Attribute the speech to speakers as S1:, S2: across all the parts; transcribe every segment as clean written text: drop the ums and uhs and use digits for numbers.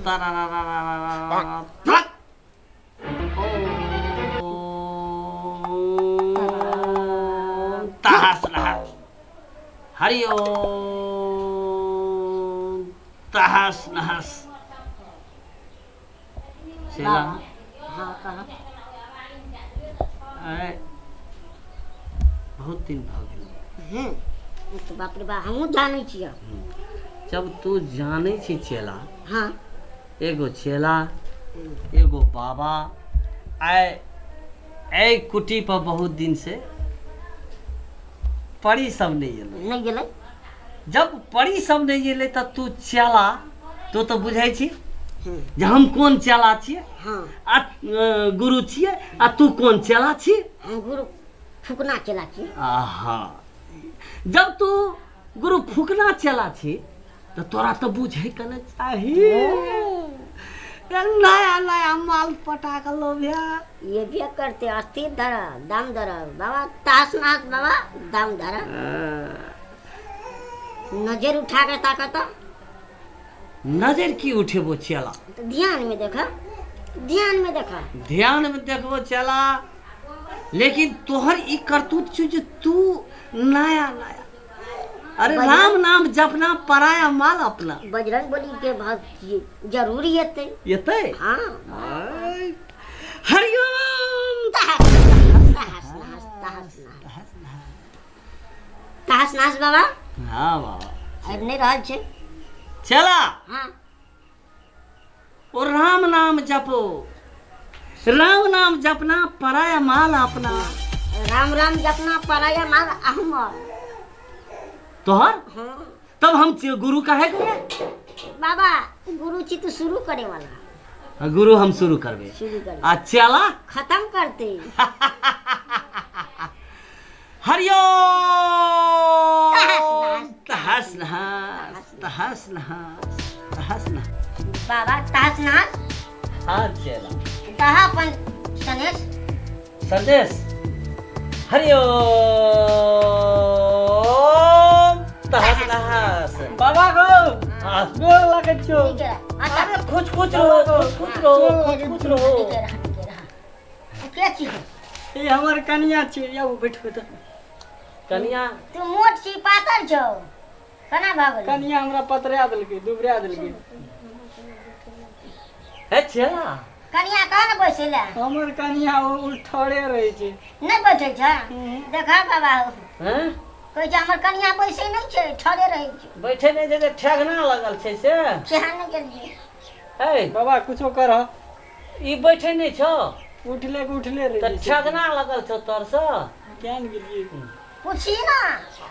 S1: तरारारारारारा। ओम तहस नहस। हरि ओम तहस नहस। चेला।
S2: हाँ, कहा।
S1: आइ बहुत दिन भऽ गेल।
S2: तऽ बाप रे बा, हमहूँ जानै छियै।
S1: जब तू जानै छी चेला।
S2: हाँ।
S1: एगो चेला एगो बाबा आइ एहि कुटी पर बहुत दिन से परी सब नहि एलै।
S2: नहि गेलै।
S1: जब परी सब नहि एलै तऽ तू चेला, तू तऽ बुझै छी जे हम कोन चेला छियै।
S2: हाँ।
S1: आ गुरु छियै आ तू कोन चेला छी?
S2: हम गुरु फुकना चेला छी।
S1: आहा, जब तू गुरु फुकना चेला छी तऽ तोरा तऽ बुझै के ने चाही। नया नया माल पटा के लोभिया।
S2: ये भी करते अस्थिर धर दम धर बाबा तास नास बाबा दम धर। नजर उठा के ताकत।
S1: नजर की उठेबो चेला?
S2: तो ध्यान में देखा, ध्यान में देखा।
S1: ध्यान में देखबो चेला, लेकिन तोहर ई करतूत छौ जे तू नया नया, अरे राम नाम जपना पराया माल अपना।
S2: बजरंग बली के भक्त छियै, जरूरी एतै।
S1: एतै?
S2: हाँ।
S1: आय, हरिओम।
S2: तहस तहस नहस तहस नहस तहस नहस बाबा।
S1: हाँ बाबा।
S2: आबि नहि रहल छै।
S1: चला।
S2: हाँ।
S1: ओ राम नाम जपो, राम नाम जपना पराया माल अपना।
S2: राम राम जपना पराया माल हमर।
S1: तोहर?
S2: हाँ।
S1: तब हम गुरु काहे के?
S2: बाबा गुरु छी तो शुरू करे वाला।
S1: हाँ, गुरु हम शुरू करबे।
S2: शुरू करबे।
S1: आ चला?
S2: खत्म करते।
S1: हरिओम
S2: तहस
S1: तहस नहस तहस नहस तहस नहस।
S2: बाबा तहस नहस।
S1: हाँ चला।
S2: दहा अपन संदेश।
S1: संदेश। हरिओम तहस नहस।
S3: बाबा गो।
S1: हाँ।
S3: गोर लागै छौ।
S2: ठीक है। अच्छा।
S1: अरे खुश खुश रहो, खुश खुश रहो, खुश खुश रहो।
S2: ठीक है, ठीक है। के छी?
S3: ई हमर कनिया छी, आबू बैठू तऽ।
S1: कनिया?
S2: तू मोट छी पातर छौ, केना भऽ गेलै?
S3: कनिया हमरा पतरा देलकै, दुबरा देलकै।
S1: हे चेला।
S2: कनिया कहाँ ने बैसै लए?
S3: हमर कनिया ओ ठाढ़े रहै छै।
S2: नहि बैठै छै? देखा बाबा हौ।
S1: हैं?
S2: कहै छै हमर कनिया बैसै नहि छै, ठाढ़े रहै छै।
S1: बैठे नहि छै तऽ ठेघना लगल छै से।
S2: सेहा नहि गेलियै।
S1: हे
S3: बाबा कुछो करह।
S1: ई बैठे नहि छौ?
S3: उठले के उठले रहि
S1: तऽ
S3: जाइ छै।
S1: ठेघना लगल छौ तरसँ।
S3: किया ने गेलियै?
S2: पूछी ना।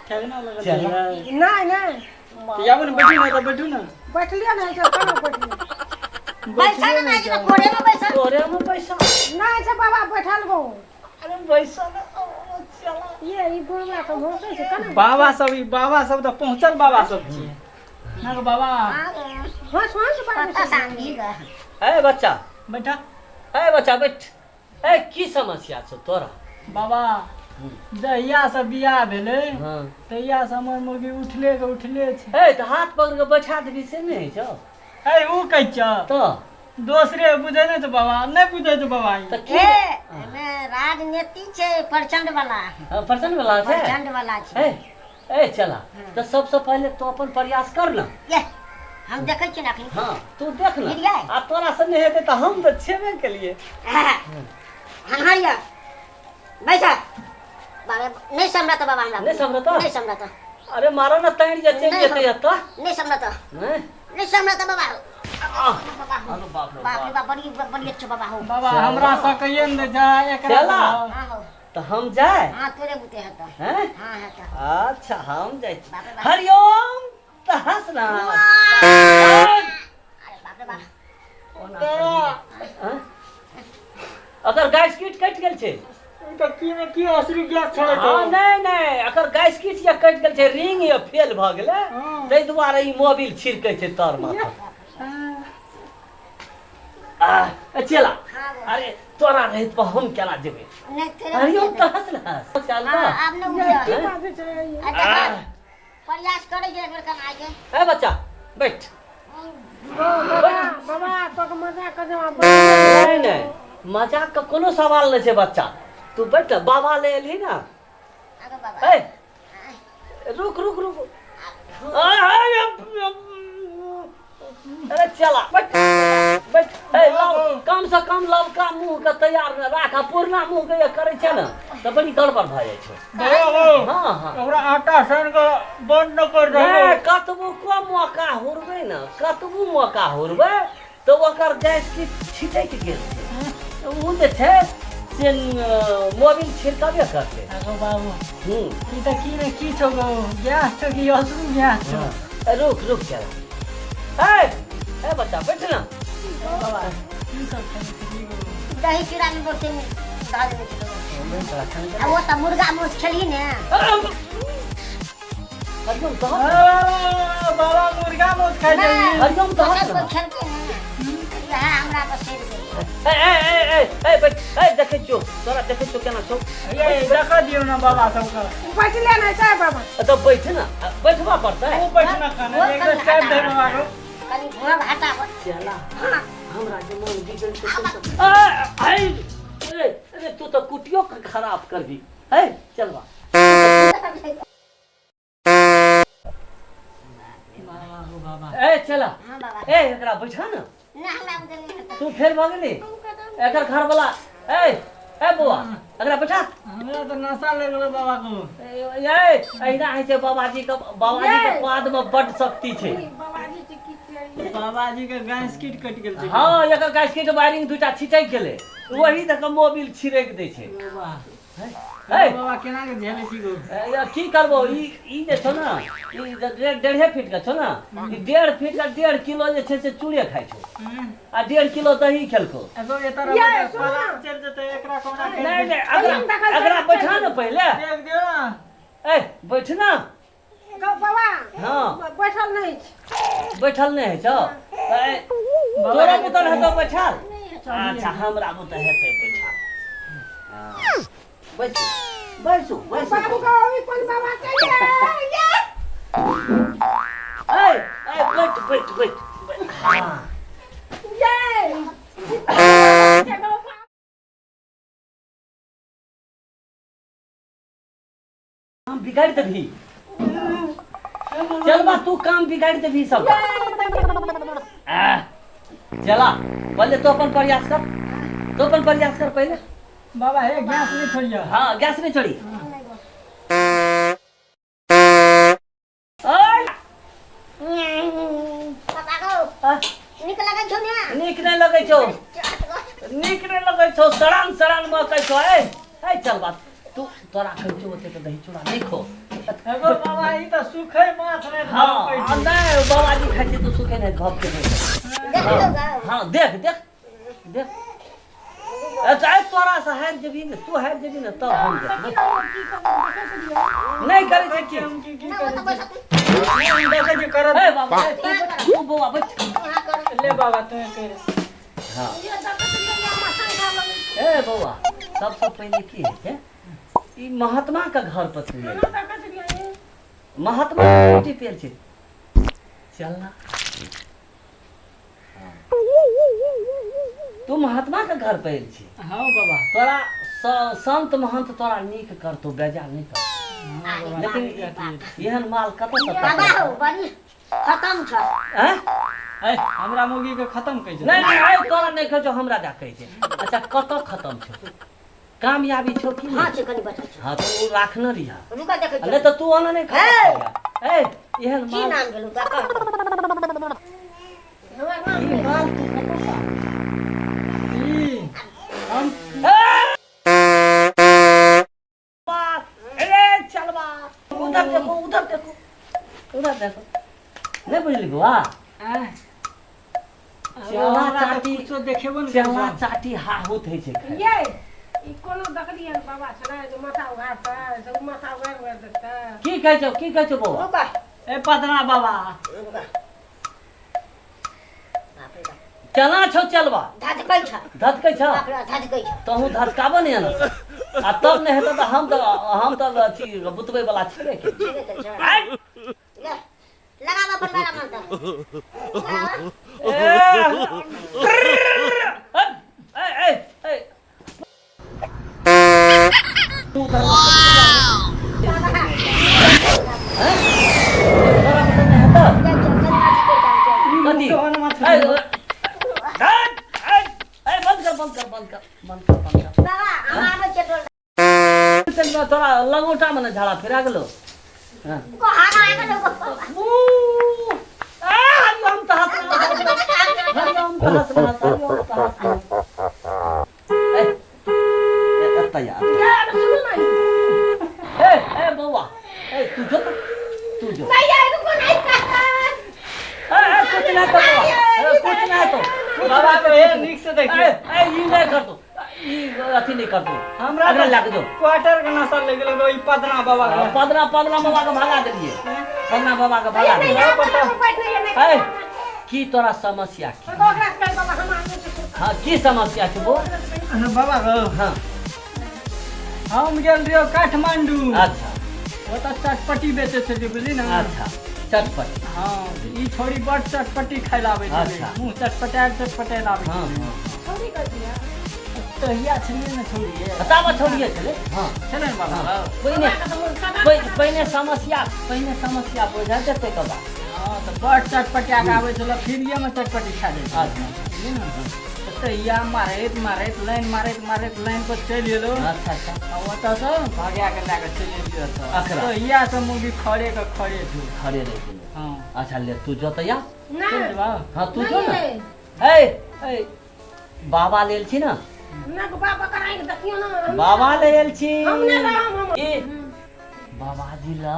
S3: ठेघना लगल
S1: चल।
S3: छै।
S4: नहि नहि।
S3: तऽ आबू ने, बैठू ने, तऽ बैठू ने।
S4: बैठलियै ने, से केना बैठलियै?
S2: बैसा ने, नहि कोरे में बैसा।
S1: तोरे में बैसा।
S4: नहि छै बाबा, बैठल गो।
S1: अरे बैसा ने, ओ चला।
S4: ये ई बुढ़वा के भोंसै छै केना?
S3: बाबा सब, ई बाबा सब तऽ पहुँचल बाबा सब छियै ना गो बाबा?
S4: हँस हँस बाजै
S2: कतऽ
S4: छै।
S2: सांगी ग।
S1: ए बच्चा
S3: बैठा।
S1: ए बच्चा बैठ। ए की समस्या छौ तोरा?
S3: बाबा जहिया से बियाह भेलै
S1: हाँ।
S3: तहिया से हमर मौगी उठले के उठले छै।
S1: ए तऽ हाथ पकड़ के बैठा देबी से नहि होइ छौ?
S3: ए ऊ कहै छौ
S1: तऽ
S3: दोसरे बुझै नहि छौ बाबा, नहि बुझै छौ बाबा ई।
S1: तऽ की?
S2: ए एमे राजनीति छै, प्रचंड वाला।
S1: हाँ, प्रचंड वाला छै?
S2: प्रचंड वाला छै।
S1: ए ए चला, तऽ सबसँ पहिले तू अपन प्रयास कर ना।
S2: ये हम देखै छियै ने अखनी।
S1: हाँ तू देख ना।
S2: बुझलियै?
S1: आ तोरा से नहि हेतै तऽ हम तऽ छेबे केलिए।
S2: हनहर यऽ बैसा बाबा, नहि समरत बाबा हमरा।
S1: नहि समरत?
S2: नहि समरत।
S1: अरे मारो ना तैर जे चलि
S2: नहि
S1: जेतै एतऽ।
S2: नहि समरत।
S1: नहि?
S2: नहि समरत बाबा।
S1: आह,
S2: बाबा हो।
S1: अरे बाप रे
S2: बाप रे
S1: बाप।
S2: बाप, बड़ी बड़ी अच्छा बाबा हो।
S3: बाबा हमरा सकैये ने दै छै एकरा।
S1: चला।
S2: हाँ हो।
S1: तऽ हम जाए?
S2: हाँ तोरे बुते हेतौ।
S1: हैं?
S2: हाँ हेतौ।
S1: अच्छा हम जाइ छी।
S2: बाप रे बाप।
S1: हरिओम तहस ना।
S2: अरे बाप रे बाप।
S1: हँ? अगर गैस किट कटि गेल छै।
S3: ई तऽ की मे की असली गैस छोड़ै छौ?
S1: हँ, नहि नहि, अकर गैस किट या कटि गेल छै, रिंग या फेल भऽ गेलै।
S3: हँ।
S1: ताहि दुआरे ई मोबिल छिड़कै छै तर माथा। आ चला।
S2: हाँ गो।
S1: अरे तोरा रहैत पर हम केना जेबै?
S2: नहि तेरे
S1: हरिओम
S2: बुते हेतौ।
S1: तहस ना चल
S2: हाँ
S1: तऽ।
S2: आब नहि उठियो।
S4: की बाजै छै?
S2: आ देखा, प्रयास करै छै एक बेर कना आइ
S1: ए बच्चा बैठ।
S4: बाबा बाबा तोके मजाक कर देबा।
S1: नहि नहि, मजाक के कोनो सवाल नहि छै बच्चा, तू बैठ। बाबा ले एलही ना।
S2: आगो बाबा।
S1: ए रुक रुक रुक, अरे चला बैठ बैठ। ए लाओ, कम से कम लवका मुंह के तैयार न राख, आ पुरना मुंह के करे छै ने तऽ बड़ी गड़बड़ भए जाइ छै।
S3: बाबा
S1: हँ हँ,
S3: ओकरा आटा सान के बंद न कर
S1: नहि
S3: दहो।
S1: कतबो को मौका हुरबै ने, कतबो मौका हुरबै तऽ ओकर गैस की छिटकि गेल छै, ओ जे छै से मोबिल छिड़कबे करतै।
S3: आगो बाबू,
S1: हूँ।
S3: ई तऽ की ने की छौ गो, गैस छौ कि अश्रु गैस छौ?
S1: ए, रुक रुक, चल। ए ए बच्चा बैठ ना।
S3: बाबा की सब खेने छली गो?
S2: दही चूड़ा में बहुते दऽ देने छलौ आ ओ तऽ मुर्गा मांस खेलही ने।
S1: हरिओम दहक।
S3: आ, बाबा मुर्गा मांस खाइ छै।
S1: हरिओम दहक
S2: दोसर
S1: ने।
S2: कोइ खेलकै ने, इएह हमरा पर सड़ि गेल।
S1: ए ए ए ए ए बैठ। ए देखै छियौ तोरा, देखै छियौ केना छौ।
S3: ये देखऽ दियौ ने बाबा सबके।
S4: बैठले नहि छै बाबा।
S1: तऽ बैठ ना, बैठबा पड़तै।
S3: तू बैठ ना खाना,
S2: ओ
S3: एक बेर
S2: कनि
S3: चाय दे
S2: हटा।
S3: बाबा को।
S2: कनि घोघ हटाबऽ।
S1: चला।
S2: हाँ।
S1: हमरा जे मन बिगड़ छै ए ए अरे तू तऽ कुटियो के खराब करबी। ए चलबा।
S3: बाबा हो बाबा।
S1: ए चला।
S2: हाँ बाबा।
S1: ए एकरा बैठा ना।
S2: नहि हमरा बुते नहि हेतै।
S1: तू फेर भऽ गेली एकर घर वाला। ए ए बौआ, एकरा बैठा।
S3: हमरा तऽ नशा लागि गेलो बाबा को।
S1: ए अहिना होइ छै बाबाजी के, बाबाजी के पाद में बड शक्ति छै।
S4: बाबाजी के की छै?
S3: बाबाजी के गैस किट कटि गेल छै।
S1: हँ, एकर गाछके वायरिंग दूटा छिटकि गेलै, वही दऽ कऽ मोबिल छिड़क दै छै।
S3: बाबा
S1: ए
S3: बाबा केना के झेले छी गो?
S1: ए, की करबो, ई ई जे छौ ने, ई डेढ़े फीट के छौ ने, ई 1.5 फीट के 1.5 किलो जे छै से चूड़े खाइ छौ आ 1.5 किलो दही खेलको।
S3: एगो एतर
S4: ये, सुन ना।
S3: चलि जेतै एकरा कोना के।
S1: नहीं नहीं, अगला अगला बैठा ना पहले।
S3: देख दियौ ना।
S1: ए बैठ ना।
S4: गौ बाबा।
S1: हाँ।
S4: बैठल नहि छै।
S1: बैठल नहीं है छौ? ए, तोरा बुतल हेतौ बैठल? अच्छा, हमरा बुतल हेतै बैठल। हाँ। बैसू बैसू बैसू।
S4: बाबू के अभी कोन बाबा चाहिए ये?
S1: ए ए बैठ बैठ बैठ बैठ। हाँ।
S4: ये
S1: काम बिगाड़ देबही चल बा, तू काम बिगाड़ देबही सब। आ, चला पहले तो अपन प्रयास कर, तो अपन प्रयास कर पहले।
S3: बाबा हे गैस नहीं छोड़ियो।
S1: हाँ गैस नहीं छोड़ी। ओए!
S2: बाबा गौ,
S1: आ,
S2: नीक लगै छौ ने?
S1: नीक नहीं लगै छौ, नीक नहीं लगै छौ, सड़ान सड़ान महकै छौ। ए ए चल बात, तू तोरा कहै छौ ओते तऽ दही चूड़ा नहीं खो।
S3: एगो बाबा ई तऽ सुखै माछ नहि।
S1: हाँ आ, नहीं बाबाजी खाइ छै तऽ सुखे नहीं भप के नहीं।
S2: देख लियौ गौ।
S1: हाँ देख देख देख। अच्छा ए, तोरा से हारि जेबही ने, तू हारि जेबही ने तब हम देखबै। नहीं करै छै की।
S3: हम की की
S2: नहि, ओ
S3: करै
S2: तऽ
S3: छी?
S2: बैसत।
S3: हम देखै छी करत।
S1: ए बाबा, ए, तू बैठ, तू बौआ बैठ।
S2: तू यहाँ कर।
S3: ले बाबा तू कर।
S1: हाँ
S4: ये देखै छलियै मसान लगै।
S1: ए बौआ, सबसँ पहिले की होइ छै, ई महात्मा के घर पर तू एलही।
S4: देखै छलियै।
S1: महात्मा के रोटी पेल छै। चल ना, तू महात्मा के घर पर एल छी।
S3: हाँ बाबा।
S1: तोरा संत महंत तोरा नीक करतौ, बेजा नहीं करतौ।
S3: हाँ बाबा।
S1: लेकिन एहन माल कतऽ से
S2: बाबा
S1: तकतौ?
S2: हौ, बड़ी खतम छ।
S1: आँय?
S3: ए हमरा मुर्गी के खत्म कहै छै।
S1: नहीं नहीं, आइ तोरा नहीं कहै छौ, हमरा जा कहै छै। अच्छा कतऽ खतम छौ? कामयाबी छौ कि
S2: हाँ
S1: नहीं?
S2: छै, कनि बचल छै।
S1: हाँ तो ओ राखने रहिया।
S2: रुका देखै
S1: नहीं
S2: छियौ।
S1: तो तू ओना नहीं खा। ए एहन
S2: की
S1: माल
S2: नाम भेलौ तोरा कह।
S4: हमर नाम
S1: ई माल तू कतऽ से आनलही?
S3: ई हम
S1: बात, अरे चलबा, उधर देखो उधर देखो उधर देखो। नहीं बुझली बौआ?
S3: आँय?
S1: चला
S3: हमरा तऽ
S1: चाटी।
S3: कुछो देखेबो ने
S1: चला
S3: करै छै।
S1: चाटी हाहुत होइ छै खाय।
S4: ये ई कोनो देखलियै बाबा छलै जे माथा उघारतै से ओ माथा उघारि उघारि देखतै।
S1: की कहै छौ, की कहै छौ बौआ?
S2: रुका।
S3: ए पदना बाबा।
S2: रुका, बाप रे बाप।
S1: केना छौ चलबा?
S2: धधकै छ।
S1: धधकै छौ?
S2: बाप रे, धधकै छ।
S1: तहूँ धधकाबऽ ने एना से। आ तब नहि हेतौ तऽ हम तऽ अथी बुतबै वला छेबे के।
S2: छेबे करै छै।
S1: आइ! ए ए ए कथी ए ए ए बंद कर बंद कर बंद कर बंद कर बंद कर
S2: बाबा हम आबै छियै तोरा।
S1: चल तोरा लंगोटा में ने झाड़ा फिरा गेलो हाँ।
S2: को हारा आ गेलो बाबा।
S1: ऊ, आ, हरिओम तऽ हँस हरिओम तऽ हँस हरिओम तऽ हँस ए, ए, एतऽ आ।
S4: यार सुनू ना
S1: ए ए बौआ ए तू जो तऽ, तू जो
S4: नहीं यार रुको नहीं
S1: ए ए कुछ नहीं तो बौआ ए, कुछ नहीं तो कुछ
S3: बाबा
S1: नहीं
S3: तो
S1: तो,
S3: हे नीक से देखियो
S1: ए ए ई नहीं कर दो ई अथी नहीं कर दो
S3: हमरा
S1: अगला लाग दो
S3: क्वार्टर के नशा लग गेल ई पदना बाबा के
S1: पदना पदना बाबा के भगा देलिए पदना बाबा के भगा
S4: नहीं
S1: देलिए
S4: यार बैठ नहीं नहीं
S1: ए की तोरा समस्या की
S4: ओकरा से कह बाबा हम आबै छी
S1: हाँ की समस्या छै बोल
S3: बाबा गो
S1: हाँ
S3: हम गेल रहियो काठमांडू
S1: अच्छा
S3: ओतऽ चटपटी बेचै छलियै बुझली ने
S1: अच्छा चटपट
S3: हाँ ई छोरी बड़ चटपटी खाय लए आबै छलै
S1: अच्छा।
S3: मुँह चटपटायल चटपटायल आबै
S1: हाँ
S3: छलै
S1: हाँ
S4: छोड़ी कर दिया
S3: तहिया छलियै ने छोड़िए
S1: बताबऽ छोड़िए छलै हाँ
S3: छलै ने बाबा
S1: हाँ पहिने पहिने समस्या पहिने समस्या बुझा देतै के बाद
S3: हाँ तऽ बड़ चटपटिया के आबै छलै फ्रीएमे चटपटी खा जाइ छलै
S1: अच्छा
S3: बुझलियै ने तऽ तहिया मारैत मारैत लाइन मारैत मारैत लाइन पर चलि एलहुँ
S1: अच्छा अच्छा
S3: आ ओतऽसँ भगा के लए कऽ चलि एलियै ओतऽ
S1: अखरा।
S3: तहियासँ मुगी खड़े के खड़े छौ
S1: खड़े रहि गेलै
S3: हँ
S1: अच्छा ले तू जो तऽ या
S4: ना
S3: चलि जेबऽ
S1: हाँ तू जो ने
S4: नहीं
S1: ए ए बाबा लेल छी ने
S4: ना बाबा कराई के देखियो ना हम-
S1: बाबा लेल छी
S4: हम नहि रहब हम
S1: ए बाबाजी ला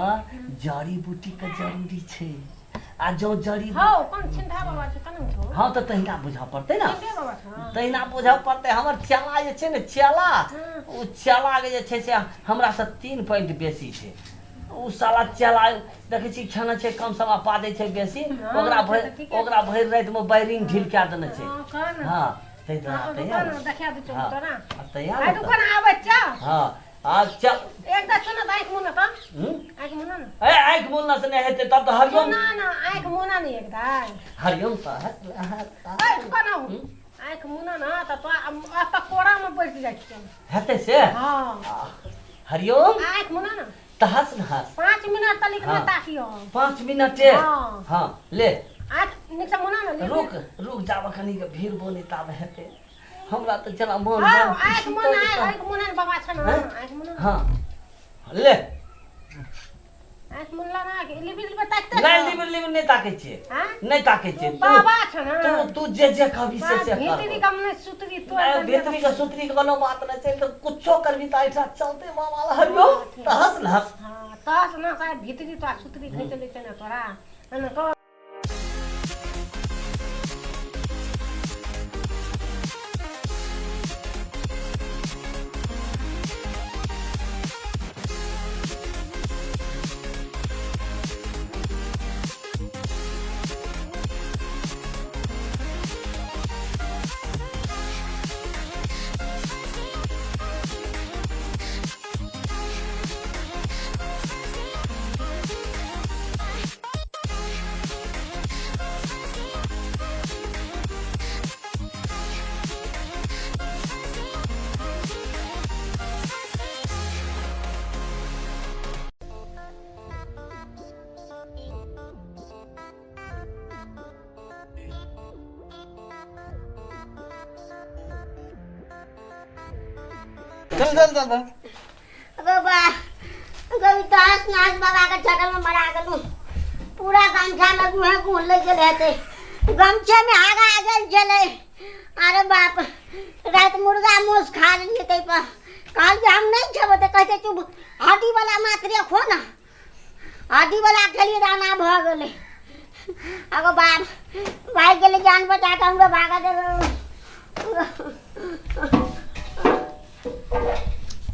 S1: जड़ी बूटी के जरूरी छै आ जो जड़ी
S4: हौ कोन छिंधा बाबा छै कना छौ
S1: हाँ तऽ तहिना बुझऽ पड़तै ने
S4: छिंधे बाबा छौ
S1: तहिना बुझऽ पड़तै हमर चेला जे छै ने चेला ओ चेलाके जे छै से हमरासँ 3 पॉइंट बेसी छै ओ साला चेला देखै छी खेने छै कम समा पादै छै बेसी
S4: हँ,
S1: ओकरा
S4: से
S1: भरि
S4: तऽ ठीके
S1: ओकरा भरि रातिमे बैरिंग ढील कए देने छै
S4: हँ कह ने
S1: हँ ताहि दुआरे
S4: हँ,
S1: तैयार
S4: रुको ने देखा दै छौ
S1: हँ
S4: तोरा
S1: आ तैयार
S4: आइ
S1: तऽ
S4: रुको ने आबै छौ
S1: हँ आ चल
S4: एक दा सुन तऽ आँखि मुना तऽ
S1: हूँ?
S4: आँखि मुना ने
S1: ए आँखि मुनला से नहि हेतै तब तऽ हरिओम
S4: ना ना आँखि मुना ने एक दा
S1: हरिओम तऽ
S4: ए रुको ने आँखि मुना ने तऽ तो एतऽ कोरामे बैठ जाइ छियौ
S1: हेतै से
S4: हँ
S1: हरिओम
S4: आँखि मुना ने
S1: तऽ हँस ने हँस
S4: 5 मिनट तलिक
S1: हाँ।
S4: नहि ताकियो
S1: 5 मिनटे
S4: हाँ।
S1: हाँ ले
S4: आँखि नीक से मुना ने ले
S1: रुक रुक जाब कनी के भीड़ बोले ताब हेतै हमरा तऽ जेना मन
S4: हाँ
S1: मन
S4: आँखि
S1: खुशी
S4: मुना
S1: तऽ
S4: आँखि मुना ने बाबा छ ने
S1: हैं?
S4: आँखि मुना
S1: हाँ ले
S4: आँखि मुनला ना कि लिबि लिबि ताकते
S1: नहि लिबिर लिबिर नहि ताकै छियै
S4: हाँ
S1: नहि ताकै छियै
S4: तू
S1: तू
S4: बाबा छ ने
S1: तू तू जे जे कहबी से से
S4: भीतरी
S1: करबो
S4: कम नहि सुतरी तो
S1: नहि भीतरी के सुतरी के कोनो बात नहि छै तऽ कुछो करबी तऽ एहिठाम चलते बाबा हरिओम तऽ हँस ने हँस
S4: हाँ तस ना साहब भीतरी तो सुतरी खींच लै छै ने तोरा एना कह
S3: चल चल चल चल
S2: बाबा कभी तास नाच बाबा के चक्कर में मरा गेलहुँ पूरा गमछा में गुहे गुह लग गेल हेतै गमछे में आगा आ गेल छलै अरे बाप राति मुर्गा मांस खा लेलियै ताहि पर कहलियै हम नहि खेबै तऽ कहै छै तू हड्डी वाला मात्रे खो ने हड्डी वाला खेलियै तऽ एना भऽ गेलै अगो बाप भागि गेलै जान बचा कऽ हमरो भागऽ दे।